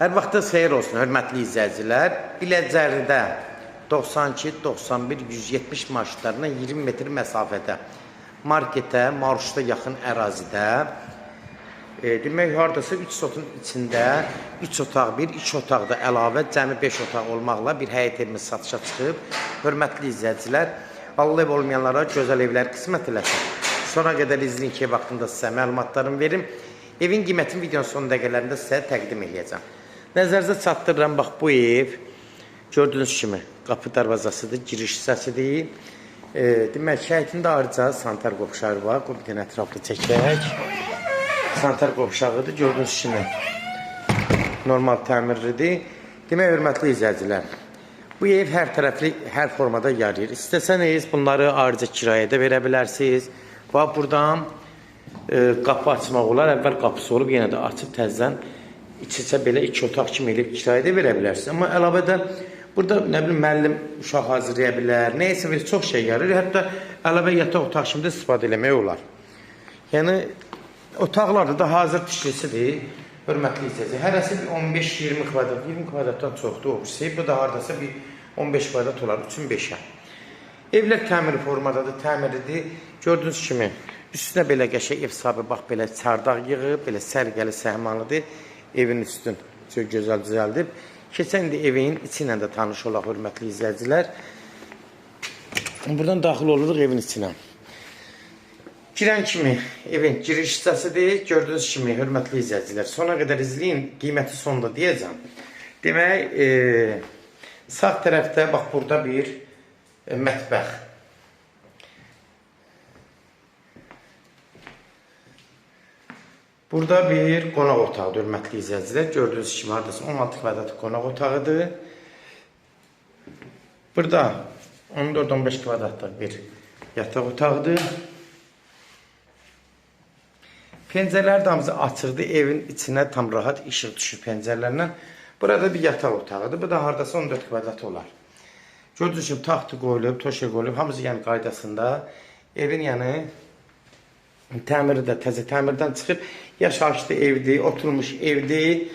Hər vaxtınız xeyir olsun, hörmətli izləyicilər. Biləcəridə 92, 91, 170 marşrutlarına 20 metr məsafədə marketə, marşruta yaxın ərazidə, demək hardasa 3 sotun içində 3 otaq 1, 2 otaq da əlavə, cəmi 5 otaq olmaqla bir həyət evimiz satışa çıxıb. Hörmətli izləyicilər, Allah ev olmayanlara gözəl evlər qismət eləsin. Sona qədər izləyin ki, ev haqqında sizə məlumatlarımı verim. Evin qiymətini videonun son dəqiqələrində sizə təqdim eləyəcəm. Nəzərinizə çatdırıram, bax bu ev gördüyünüz kimi qapı darvazasıdır, giriş hissəsidir. Demək, həyətində ayrıca sanitar qovşağı var. Qoy bir dənə ətraflı çəkək. Sanitar qovşağıdır, gördüyünüz kimi normal təmirlidir. Demək, hörmətli izləyicilər, bu ev hər tərəfli, hər formada yarayır. İstəsəniz bunları ayrıca kirayədə də verə bilərsiniz. Bax, buradan qapı açmaq olar. Əvvəl qapısı olub, yenə də açıb təzədən iç-içə belə iki otaq kimi elib kirayədə verə bilərsiniz. Amma əlavədə burada nə bilim müəllim uşaq hazırlaya bilər. Nəysə bir çox şey yarayır. Hətta əlavə yataq otaq kimi də istifadə eləmək olar. Yəni otaqlarda da hazır tikilisidir. Hörmətli izləyicilər, hərəsi bir 15-20 kvadrat, 20 kvadratdan çoxdur o birisi. Bu da hardasa bir 15 kvadrat olar, 3-ün 5-ə. Evlər təmir formadadır, təmirlidir. Gördüyünüz kimi üstünə belə qəşəng ev sahibi bax belə çardaq yığıb, belə səliqəli səhmanlıdır. Evin üstün çox gözəl düzəldib. Keçən indi evin içi ilə də tanış olaq, hörmətli izləyicilər. Buradan daxil oluruq evin içinə. Girən kimi evin giriş hissəsidir. Gördüyünüz kimi, hörmətli izləyicilər, sona qədər izləyin, qiyməti sonda deyəcəm. Demək, sağ tərəfdə bax burada bir mətbəx. Burada bir qonaq otağıdır, hörmətli izləyicilər. Gördüyünüz kimi hardasa 16 kvadrat qonaq otağıdır. Burada 14-15 kvadratlıq bir yataq otağıdır. Pəncərələr də hamısı açıqdır. Evin içinə tam rahat işıq düşür pəncərələrlə. Burada bir yataq otağıdır. Bu da hardasa 14 kvadrat olar. Gördüyünüz kimi taxtı qoyulub, toşa qoyulub. Hamısı yəni qaydasında. Evin yəni təmiri də təzə təmirdən çıxıb. Yaşayışlı evdir, oturmuş evdir.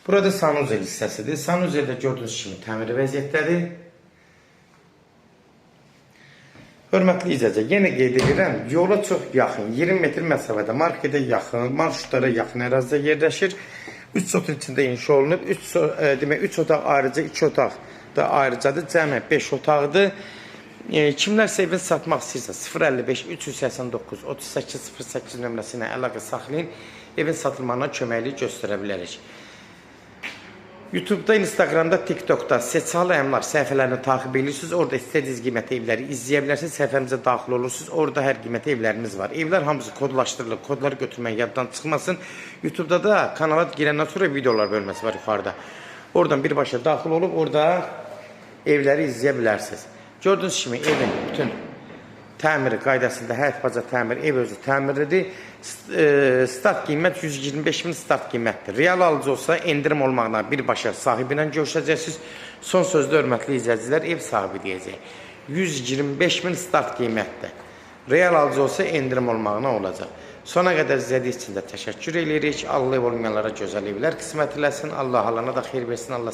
Burada sanuzel hissəsidir. Sanuzel də gördüyünüz kimi təmiri vəziyyətdədir. Hörmətli izləyicilər, yenə qeyd edirəm, yola çox yaxın, 20 metr məsafədə, marketə yaxın, marşrutlara yaxın ərazidə yerləşir. 3 sotun içində inşa olunub. 3 otaq ayrıca, 2 otaq da ayrıcadır. Cəmi 5 otaqdır. Kimlərsə evini satmaq istəyirsə 055 389 38 08 nömrəsi ilə əlaqə saxlayın. Evin satılmağına köməklik göstərə bilərik. YouTube'da, Instagram'da, TikTok'da Seçal Əmlak səhifələrini takip edirsiniz. Orada istədiyiniz qiymətli evləri izləyə bilərsiniz. Səhifəmizə daxil olursunuz. Orada hər qiymətli evlərimiz var. Evlər hamısı kodlaşdırılıb. Kodları götürmək yaddan çıxmasın. YouTube'da da kanala girəndən sonra videolar bölməsi var yuxarıda. Oradan birbaşa daxil olub orada evləri izləyə bilərsiniz. Gördüyünüz kimi evin bütün təmiri qaydasında, həyət baca təmir, ev özü təmirlidir. Start qiymət 125 min start qiymətdir. Real alıcı olsa endirim olmaqla birbaşa sahibi ilə görüşəcəksiniz. Son sözdə hörmətli izləyicilər, ev sahibi deyəcək. 125 min start qiymətdir. Real alıcı olsa endirim olmağına olacaq. Sona qədər izlədiyiniz üçün də təşəkkür edirik. Allah ev olmayanlara gözəl evlər qismət eləsin. Allah alana da xeyir versin. Allah